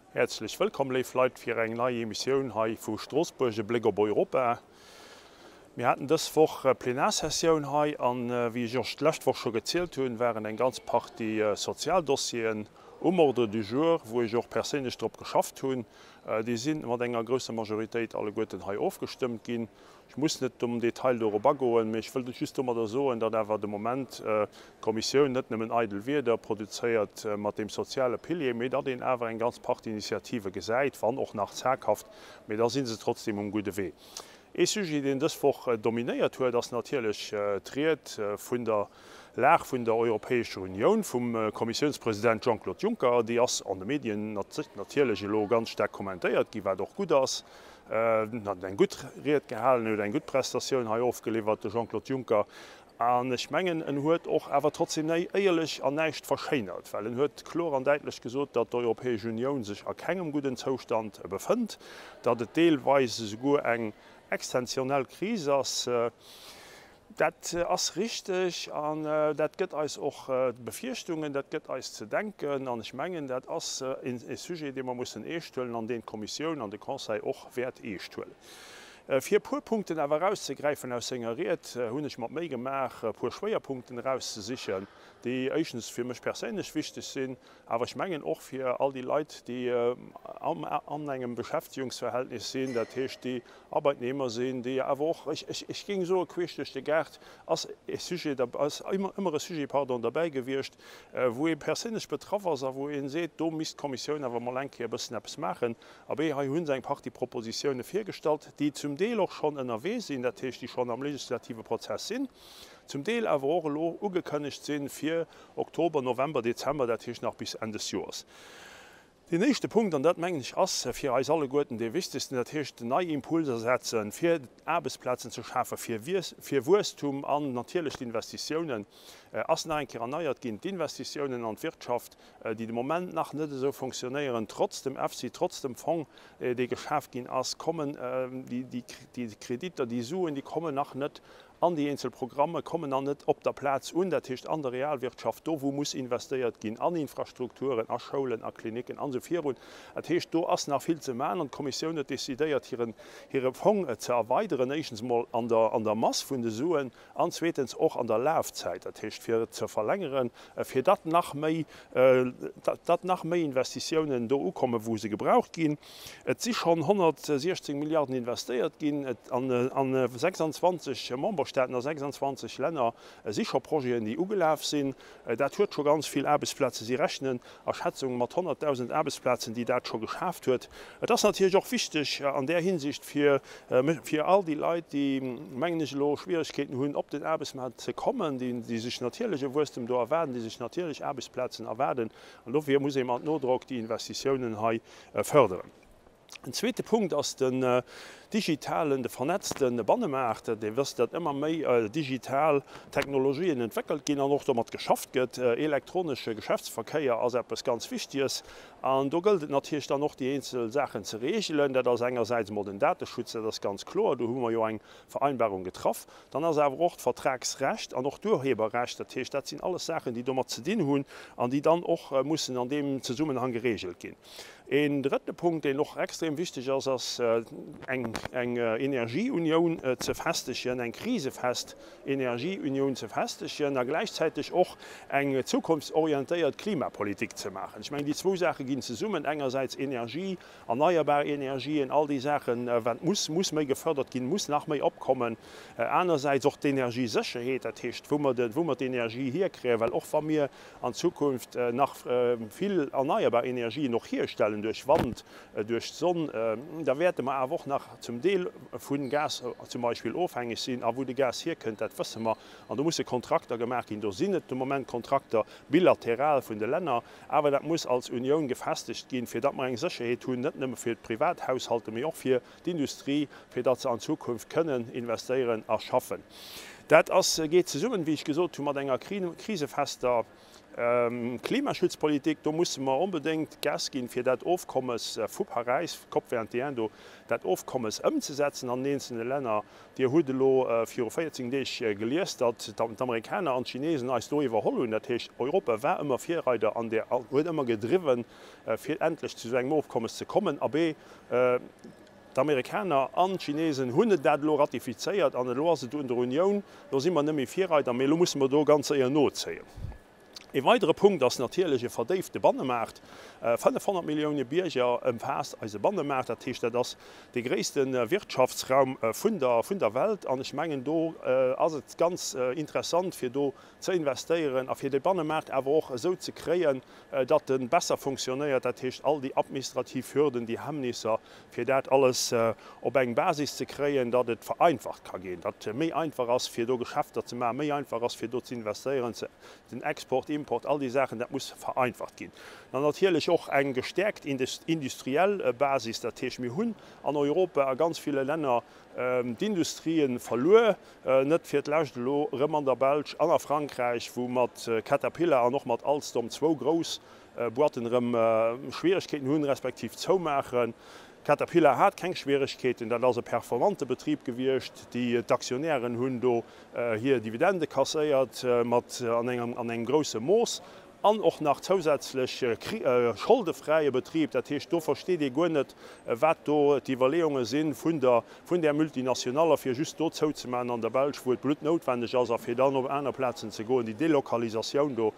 Häerzlech wëllkomm, léif Leit, fir eng nei Emissioun hei vu Stroossbuerg, e Bléck op Europa. Mir haten dës Woch Plenarsessioun hei an, wéi ech och d'lescht Woch scho gezielt hunn, waren eng ganz Partie Sozialdossieren um Ordre du jour, wou ech och perséinlech drop geschafft hunn. Déi si mat enger grousser Majoritéit alleguerten hei ofgestëmmt ginn. Ech muss net am Detail dorop agoen, mee ech wëll just domadder soen, datt awer de Moment d'Kommissioun net nëmmen eidel Wierder produzéiert mat deem soziale Pilier, mee datt een awer eng ganz Partie Initiative gesäit, wann och nach zaghaft, mee da si se trotzdeem um gudde Wee. Ee Sujet, deen dës Woch dominéiert huet, ass natierlech d'Ried vun der Lag vun der Europäescher Unioun vum Kommissiounspresident Jean-Claude Juncker. Déi ass an de Medien natierlech elo ganz staark kommentéiert ginn, wat och gutt ass. En hat eng gutt Ried gehalen, en huet eng gutt Prestatioun hei ofgeliwwert, de Jean-Claude Juncker. An ech mengen, en huet och awer trotzdem éierlech an näischt verschéinert, well en huet kloer an däitlech gesot, datt d'Europäesch Unioun sech a kengem gudden Zoustand befënnt, datt et deelweis esouguer eng extensionell Kris ass. Dat ass richteg an dat gëtt eis och Befierchtungen, dat gëtt eis ze denken. An ech mengen, dat ass e Sujet, dee mer mussen eescht huelen an deen d'Kommissioun an de Conseil och wäert eescht huelen. Fir e puer Punkten awer erauszegräifen aus senger Ried, hunn ech mer d'Méi gemaach, e puer Schwéierpunkten erauszesichen, déi éischtens fir mech perséinlech wichteg sinn, Awer ech mengen och fir all déi Leit, déi an engem Beschäftigungsverhältnis sinn, dat heescht déi Arbeitnehmer sinn, déi awer och, ech géing soen, queesch duerch de Gaart ass e Sujet, ass ëmmer e Sujet, pardon, derbäi gewiescht, wou ee perséinlech betraff ass a wou ee seet, do misst d'Kommissioun awer mol eng Kéier e bëssen eppes maachen. Abee, hei hu se eng Partie Propositione virgestallt, déi zum Deel och schonn ënnerwee sinn, dat heescht déi schonn am legislative Prozess sinn, zum Deel awer och elo ugekënnegt sinn fir Oktober, November, Dezember, dat heescht nach bis Enn des Joers. Deen éischte Punkt, an dat mengen ech ass fir eis alleguerten dee wichtegsten, dat heescht nei Impulser setzen, fir Aarbechtsplazen ze schafen, fir Wuesstum an natierlech d'Investitiounen, ass nach eng Kéier erneiert ginn, d'Investitiounen an d'Wirtschaft, déi de Moment nach net esou fonctionnéieren, trotz dem EFSI, trotz dem Fong, dee geschaf ginn ass, kommen déi Kreditter, déi Suen, déi kommen nach net An déi eenzel Programme kommen dann net op der Plaz un, dat heescht an der Realwirtschaft, do wou muss investéiert ginn, an Infrastrukturen, a Schoulen, a Klinicken an esou virun. Dat heescht, do ass nach vill ze maachen an d'Kommissioun huet decidéiert, hiren, hire Fong ze erweideren, éischtens emol an der, an der Mass vun de Suen an zweetens och an der Lafzäit, dat heescht fir et ze verlängeren, fir datt nach méi, datt nach méi Investitiounen do ukommen, wou se gebraucht ginn. Et si schonn 116 Milliarden investéiert ginn. An 26 Memberstaaten a 26 Länner si scho Projeten, déi ugelaf sinn. Dat huet scho ganz vill Aarbechtsplazen. Si rechnen a Schätzunge mat 100.000 Aarbechtsplazen, déi dat scho geschaaft huet. Et ass natierlech och wichteg an där Hinsicht fir all déi Leit, déi, mengen ech, elo Schwieregkeeten hunn, op den Aarbechtsmaart ze kommen, déi sech natierlech e Wuesstem do erwaarden, déi sech natierlech Aarbechtsplazen erwaarden. An dofir muss ee mat Nodrock déi Investitiounen hei fërderen. En zweete Punkt ass den digitalen, de vernetzte Bannemaart. Dir wësst, datt ëmmer méi digital Technologien entwéckelt ginn an och domat geschafft gëtt. Elektronesche Geschäftsverkéier ass eppes ganz Wichteges an do gëllt et natierlech dann och, déi eenzel Saachen ze regelen. Dat ass engersäits emol den Dateschutz, dat ass ganz kloer, do hu mer jo eng Vereinbarung getraff. Dann ass awer och d'Vertragsrecht an och d'Urheberrecht, dat heescht, dat sinn alles Saachen, déi domat ze dinn hunn an déi dann och mussen an deem Zesummenhang geregelt ginn. Een drëtte Punkt, deen och extrem wichteg ass, ass eng Energieunioun ze festegen, eng krisefest Energieunioun ze festegen a gläichzäiteg och eng zukunftsorientéiert Klimapolitik ze maachen. Ech mengen, déi zwou Saache ginn zesummen, engersäits Energie, Erneierbar Energien, all déi Saachen, wat muss, muss méi gefördert ginn, muss nach méi opkommen. Anersäits och d'Energiesécherheet, dat heescht, wou mer de, wou mer d'Energie hierkréien, well och wa mir an Zukunft nach vill erneierbar Energien och hierstellen duerch Wand, duerch d'Sonn, da wäerte mer awer och nach zum Deel vu Gas zum Beispill ofhängeg sinn. A wou de Gas hierkënnt, dat wësse mer. An do musse Kontrakter gemaach ginn. Do sinn et de Moment Kontrakter bilateral vun de Länner. Awer dat muss als Unioun gefestegt ginn, fir datt mer eng Sécherheet hunn, net nëmme fir d'Privathaushalte, mee och fir d'Industrie, fir datt se an Zukunft kënnen investéieren a schaffen. Dat ass, geet zesummen, wéi ech gesot hunn, mat enger krisefester. Klimaschutzpolitik, do musse mer onbedéngt Gas ginn, fir dat Ofkommes vu Paräis, COP 21 do, dat Ofkommes ëmzesetzen an den eenzelne Länner. Dir hutt elo viru 14 Deeg gelies, datt d'Amerikaner an d'Chinesen eis do iwwerholl hunn. Dat heescht, Europa war ëmmer Virreider an där, huet ëmmer gedriwwen, fir endlech zu esou engem Ofkommes ze kommen. Abee, d'Amerikaner an d'Chinesen hunn dat elo ratifizéiert an elo ass et un der Unioun. Elo si mer net méi Virreider, mee elo musse mer do ganz séier nozéien. Ee weidere Punkt ass natierlech e verdéifte Bannemaart. 500 Millioune Bierger ëmfaasst eise Bannemaart. Dat heescht, dat ass dee gréisste Wirtschaftsraum vun der vun der Welt. An ech mengen, do ass et ganz interessant, fir do ze investéieren a fir dee Bannemaart awer och esou ze kréien, datt e besser funktionéiert. Dat heescht, all déi administrativ Hürden, déi Hemmnisser, fir dat alles op eng Basis ze kréien, datt et vereinfacht ka ginn, datt et méi einfach ass, fir do Geschäfter ze maachen, méi einfach ass, fir do ze investéieren, den Export, Import, all déi Saachen, dat muss vereinfacht ginn. An natierlech och eng gestäerkt industriell Basis, dat heescht, mir hunn an Europa a ganz ville Länner d'Industrien verluer, net fir d'lescht elo erëm an der Belsch an a Frankräich, wou mat Caterpillar an och mat Alstom zwou grouss Boîten erëm Schwieregkeeten hunn, respektiv zoumaachen. Caterpillar hat keng Schwieregkeeten, dat ass e performante Betrib gewiescht. Déi d'Aktionären hunn do hir Dividende kasséiert mat an engem an engem grousse Mooss an och nach zousätzlech scholdefräie Betrib. Dat heescht, do versteet ee guer net, wat do d'Iwwerleeunge si vun der vun där Multinationale fir just do zouzemaachen an der Belsch, wou et bluttnoutwendeg ass, a fir dann op aner Plazen ze goen. Déi Delokalisatioun do,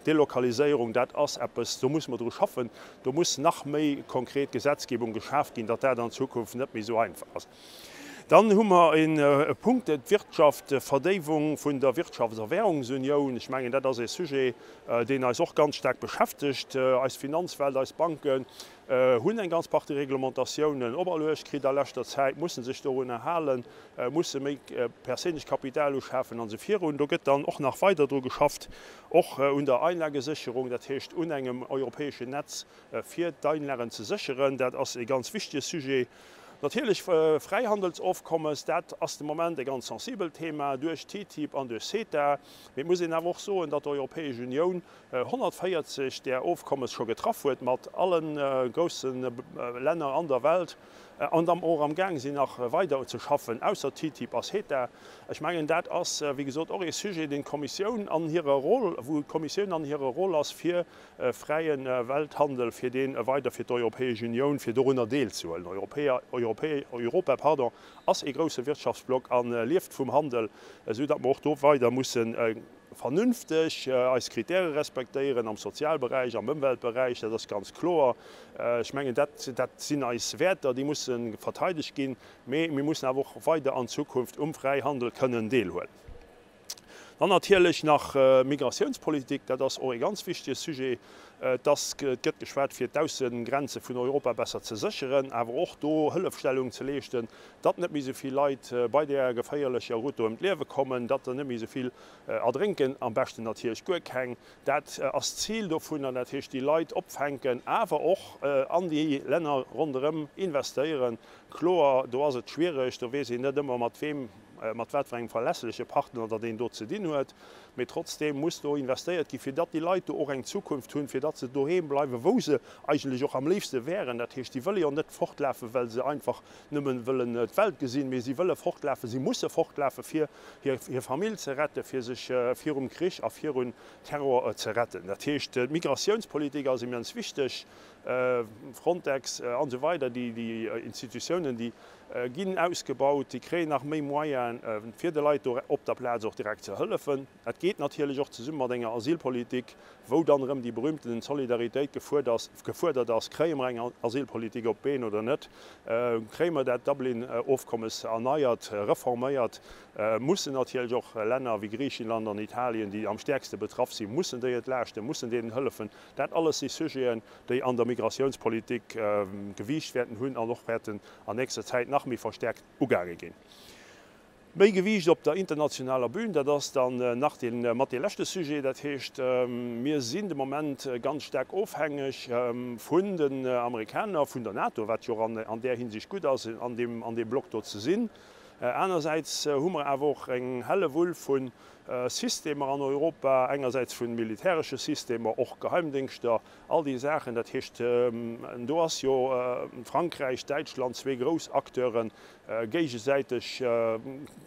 Delokaliséierung, dat ass eppes, do musse mer dru schaffen. Do muss nach méi konkret Gesetzgebung geschaaft ginn, datt dat an Zukunft net méi esou einfach ass. Dann hu mer e Punkt, d'Wirtschaft, d'Verdéiwung vun der Wirtschafts a Währungsunioun. Ech mengen, dat ass e Sujet, deen eis och ganz staark beschäftegt. Eis Finanzwelt, eis Banken hunn eng ganz Partie Reglementatiounen operluecht kritt a leschter Zäit, musse sech dorunner halen, musse méi perséinlecht Kapital uschafen an esou virun. Do gëtt dann och nach weider dru geschafft, och un der Einlagesécherung, dat heescht un engem europäeschen Netz, fir d'Einlagen ze sécheren. Dat ass e ganz wichtege Sujet. Natierlech Fräihandelsofkommes, dat ass de Moment e ganz sensibelt Thema duerch TTIP an duerch CETA. Mee et muss een awer och soen, datt d'Europäesch Unioun 140 där Ofkommes scho getraff huet mat alle grousse Länner an der Welt an dann och am Gaang sinn nach weider ze schaffen, ausser TTIP a CETA. Ech mengen, dat ass wéi gesot och ee Sujet, deen d'Kommissioun an hirer Roll, wou d'Kommissioun an hirer Roll ass fir e fräie Welthandel, fir deen weider fir d'Europäesch Unioun, fir dorunner deelzehuelen. Europäer, Europä, Europa, pardon, ass ee grousse Wirtschaftsblock a lieft vum Handel, esou datt mer och do weider mussen vernünfteg eis Kritäre respektéieren am Sozialberäich, am Ëmweltberäich, dat ass ganz kloer. Ech mengen, dat, dat sinn eis Wäerter, déi musse verteidegt ginn, mee mir mussen awer och weider an Zukunft um Fräihandel kënnen deelhuelen. Dann natierlech nach Migratiounspolitik, dat ass och e ganz wichtege Sujet. Et ass, et gëtt geschwat, fir d'Aussegrenze vun Europa besser ze sécheren, awer och do Hëllefstellung ze leeschten, datt net méi esou vill Leit bei där geféierlecher Route do ëm d'Liewe kommen, datt der net méi esou vill erdrénken, am beschten natierlech guer keng. Dat ass d'Zil dovunner, dat heescht déi Leit opfänken, awer och an déi Länner ronderëm investéieren. Kloer, do ass et schwiereg, do weess een net ëmmer mat weem, mat wat fir engem verlässleche Partner datt een do ze dinn huet. Mee trotzdeem muss do investéiert ginn, fir datt déi Leit do och eng Zukunft hunn, fir datt se doheem bleiwen, wou se eigentlech och am léifste wären. Dat heescht, si wëlle jo net fortlafen, well se einfach nëmme wëllen d'Welt gesinn, mee si wëlle fortlafen, si musse fortlafen, fir hir Famill ze retten, fir sech virum Krich a virun Terror ze retten. Dat heescht, d'Migratiounspolitik ass immens wichteg, Frontex an esou weider, déi Institutiounen, déi ginn ausgebaut, déi kréien nach méi Moyene fir de Leit do op der Plaz och direkt ze hëllefen. Dat geet natierlech och zesumme mat enger Asylpolitik, wou dann erëm déi berühmten Solidaritéit gefuerdert ass. Kréie mer eng Asylpolitik op d'Been oder net? Kréie mer dat Dublin-Ofkommes erneiert, reforméiert? Mussen natierlech och Länner wéi Griichenland an Italien, déi am stäerkste betraff sinn, mussen déi entlaaschten, mussen deenen hëllefen? Dat alles si Sujeten, déi an der Migratiounspolitik Gewiicht wäerten hunn an och wäerten an nächster Zäit nach méi verstärkt ugaange ginn. Méi Gewiicht op der internationaler Bühn, dat ass dann nach dee mat dee leschte Sujet. Dat heescht, mir sinn de Moment ganz staark ofhängeg vun den Amerikaner, vun der NATO, wat jo och an där Hinsicht gutt ass, an deem Block do ze sinn. Anersäits hu mer awer och eng Hellewull vu. Systemer an Europa, engersäits vu militäresche Systemer, och Geheimdéngschter, all déi Saachen. Dat heescht, do ass jo Frankräich, Däitschland, zwee grouss Acteuren, géigesäiteg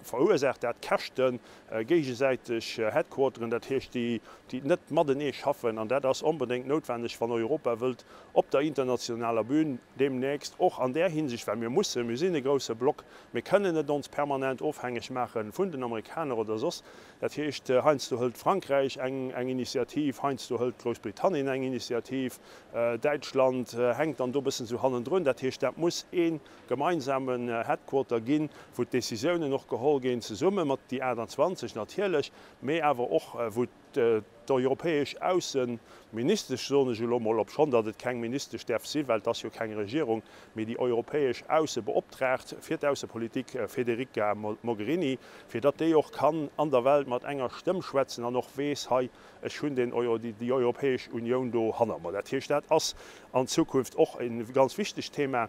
verursaacht dat Käschten, géigesäiteg Headquarteren, dat heescht déi déi net matenee schaffen. An dat ass onbedéngt noutwenneg, wann Europa wëllt op der internationaler Bühn deemnächst och an där Hinsicht, well mir mussen, mir sinn e grousse Block, mir kënnen net ons permanent ofhängeg maache vun den Amerikaner oder soss. Dat heescht, heiansdo hëlt Frankräich eng Initiativ, heiansdo hëlt Groussbritannien eng Initiativ, Däitschland hänkt dann do e bëssen esou hannendrun. Dat heescht, dat muss ee gemeinsamen Headquarter ginn, wou d'Décisiounen och geholl ginn, zesumme mat déi 28 natierlech, mee awer och wou d'europäesch Ausseministesch, soen ech elo mol, obschonn datt et keng Ministesch däerf sinn, well et ass jo keng Regierung, mee déi europäesch Aussebeoptraagt fir d'Aussepolitik Federica Mogherini, fir datt déi och kann an der Welt mat enger Stëmm schwätzen an och weess, hei, ech hunn den, déi Europäesch Unioun do hanner mer. Dat heescht, dat ass an Zukunft och e ganz wichtegt Thema.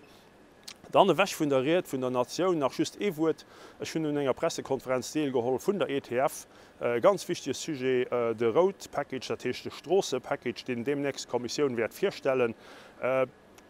Dann ewech vun der Ried vun der Natioun nach just ee Wuert, Ech hunn un enger Pressekonferenz deelgeholl vun der ETF, e ganz wichtege Sujet, de Road Package, dat heescht de Stroossepackage, deen deemnächst d'Kommissioun wäert virstellen.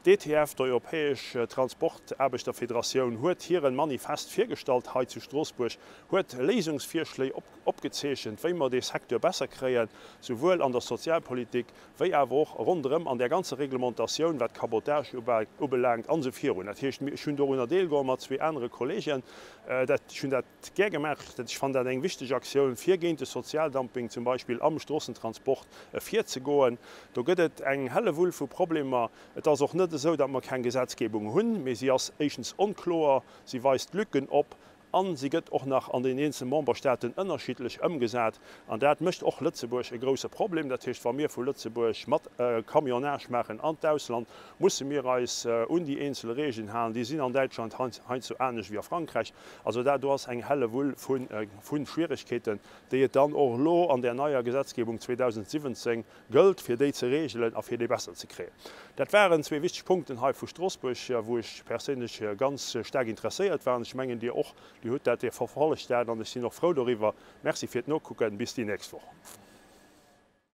D'ETF, d'Europäesch Transportaarbechterfederatioun, huet hiren Manifest virgestallt hei zu Stroossbuerg, huet Léisungsvirschléi opgezeechent, wéi mer dee Secteur besser kréien, souwuel an der Sozialpolitik wéi awer och ronderëm an där ganzer Reglementatioun, wat Cabotage ubelaangt an esou virun. Dat heescht, ech hunn dorunner deelgeholl mat zwee anere Kollegen. Dat, ech hunn dat gär gemaach. Ech fannen dat eng wichteg Aktioun, fir géint de Sozialdumping zum Beispill am Stroossentransport virzegoen. Do gëtt et eng Hellewull vu Problemer. Et ass och net esou, datt mer keng Gesetzgebung hunn, mee si ass éischtens onkloer, si weist Lücken op A si gëtt och nach an den eenzele Memberstaaten ënnerschiddlech ëmgesat. An dat mécht och Lëtzebuerg e grouse Problem. Dat heescht, wa mir vu Lëtzebuerg mat Camionnage maachen an d'Ausland, musse mir eis un déi eenzel Regeln halen. Déi sinn an Däitschland heiansdo anescht wéi a Frankräich. Also dat do ass eng Hellewull vu Schwieregkeeten, déi et dann och elo an där neier Gesetzgebung 2017 gëllt, fir déi ze regelen a fir déi besser ze kréien. Dat waren zwee wichteg Punkten hei vu Stroossbuerg, wou ech perséinlech ganz staark interesséiert war. An ech mengen, Dir och. Dir hutt dat, Dir verfollegt dat an ech sinn och frou doriwwer. Merci fir d'Nokucken. Bis déi nächst Woch.